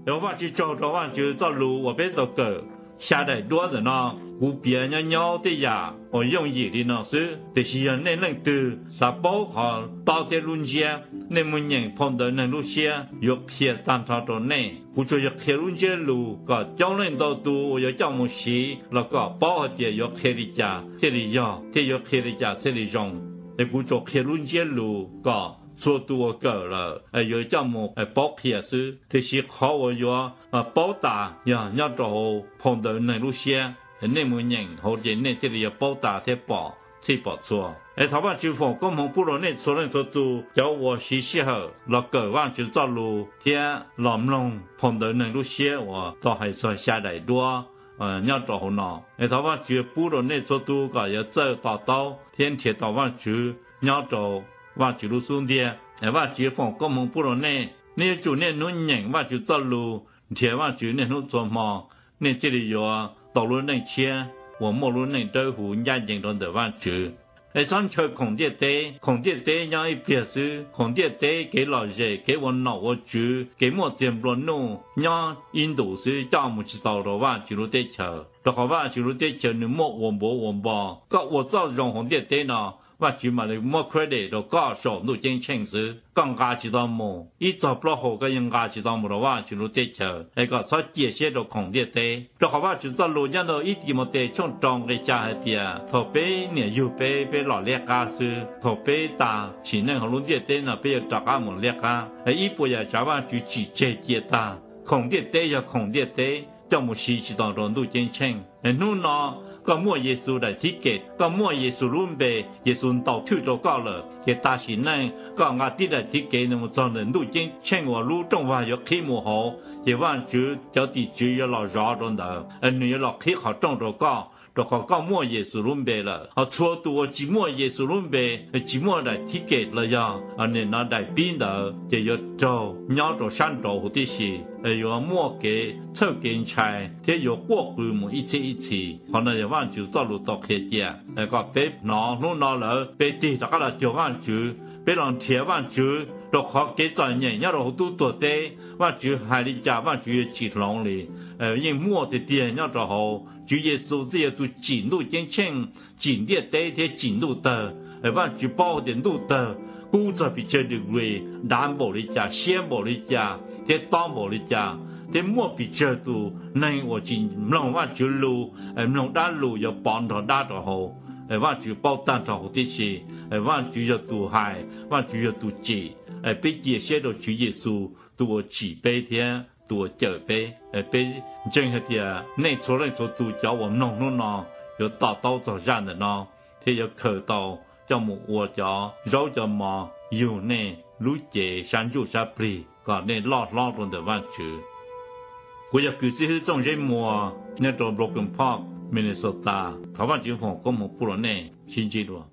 Ua Vajtswv tsaug rau Vajtswv txoj lus uas peb tau kawm xya daim duab ntawm no. Kuv piav nyob nyob tej yam uas yooj yim li no xwb, tiam sis yog nej leej twg xav paub qhov tob thiab lub ntsiab, nej mus nyeem phau ntawv neeg lub siab yuav qhia tag nrho rau nej. Kuv tsuas yog qhia lub ntsiab lus kom coob leej ntau tus uas yuav coj mus siv los kom paub hais tias yuav qhia li cas thiaj li yog thiab yuav qhia li cas thiaj li zoo. Es kuv tsuas qhia lub ntsiab lus kom txhua tus uas kawm lawm yuav coj mus paub qhia xwb. Tiam sis qhov uas yuav paub tas yog nyob rau hauv phau ntawv neeg lub siab, nej mus nyeem hauv ces nej thiaj li yuav paub tas thiab pom txhij pom txhua. Es thov Vajtswv foom koob hmoov pub rau nej txhua leej txhua tus cov uas siv sij hawm los kawm Vajtswv txoj lus thiab los mloog phau ntawv neeg lub siab uas tau hais txog xya daim duab nyob rau hauv no. Es thov Vajtswv pub rau nej txhua tus kom yuav txawj to taub thiab nrhiav tau Vajtswv nyob rau Vajtswv lub xub ntiag. Vajtswv yuav foom koob hmoov pub rau nej. Nej yuav tsum niaj hnub nyeem Vajtswv txoj lus, nrhiav Vajtswv niaj hnub txhua hmo, nej thiaj li yuav tau lub neej tshiab uas muaj lub neej dawb huv ncaj ncees rau ntawm Vajtswv. Es txhob ntshaw khoom ntiaj teb. Khoom ntiaj teb nyob ib pliag xwb. Khoom ntiaj teb kev lom zem, kev ua nom ua tswv, kev muaj txiag nplua nuj nyob ib ntus xwb, coj mus tsis tau rau Vajtswv lub teb chaws, rau qhov Vajtswv lub teb chaws nws muaj ua npav ua npo. Koj ua txoj zoo hauv ntiaj teb no, Vajtswv mam li muab credit rau koj saum ntuj ceeb tsheej xwb. Koj nqa tsis tau mus, ib txog plaub hau koj yeej nqa tsis tau mus rau Vajtswv lub teb chaws. Es kom txhob cia siab rau khoom ntiaj teb, rau qhov Vajtswv txoj lus nyob rau ib Timautes tshooj rau nqe xya hais tias thaum peb niam yug peb, peb los liab qab xwb, thaum peb tas sim neej hauv lub ntiaj teb no peb yuav rov qab mus liab qab. Ib puas yam tsav Vajtswv tsim tseg cia tag. Khoom ntiaj teb yog khoom ntiaj teb, coj mus siv tsis tau rau ntuj ceeb tsheej. Hnub no koj muaj Yexus daim thib kev, koj muaj Yexus lub npe, Yexus ntaus thwj rau koj lawm, ces tag sim neej koj nqa tib daim thib kev mus txog ntawm ntuj ceeb tsheej uas lub rooj vag yuav qhib mus hauv, ces Vajtswv cov tim tswv yuav los zov rau ntawd, nws yuav los qhib qhov rooj rau koj, rau qhov koj muaj Yexus lub npe lawm. Ho txhua tus uas tsis muaj Yexus lub npe, tsis muaj daim thib kev los yog nim no daim pib ntawd, ces yuav raug nyob rau sab nraud huv tib si, yuav muaj kev txhawj kev ntshai thiab yuav quaj qw mus ib txhiab ib txhis. Qhov no yog Vajtswv txoj lus tau qhia cia kom peb hnov hnub no lawm peb tig rov qab los cuag Vajtswv, peb los nrhiav Vajtswv, rau qhov kev txom nyem nyob rau hauv tub tuag teb, Vajtswv hais li cas Vajtswv yuav tsis hloov li. Yeej muaj tiag tiag nyob rau hauv. Tswv Yexus thiaj yog tus tsim ntuj ceeb tsheej, tsim ntiaj teb thiab tsim ntuj tawg. Vajtswv paub tias ntuj tawg kub txog pes tsawg degree, dav npaum li cas, siab npaum li cas, thiab tob npaum li cas, thiab muaj pes tsawg tus neeg uas tsis mloog Vajtswv lus, mloog dab lus yuav pov nrog dab rau hauv. Vajtswv paub tag nrho huv tib si. Vajtswv yog tus hais, Vajtswv yog tus tsim. Peb cia siab rau Tswv Yexus tus uas tsim peb thiab tus uas cawm peb. Peb ntseeg hais tias nej txhua leej txhua tus cov uas mloog hnub no yuav to taub txog zaj ntawm no, thiab yuav khaws tau coj mus ua cov zaub cov mov yug nej lub cev sab ntsuj sab plig kom nej loj hlob rau ntawm Vajtswv. Kuv yog Kws Xib Hwb Txooj Zeb Muas nyob rau Brooklyn Park, Minnesota. Thov Vajtswv foom koob hmoov pub rau nej. Sib ntsib dua.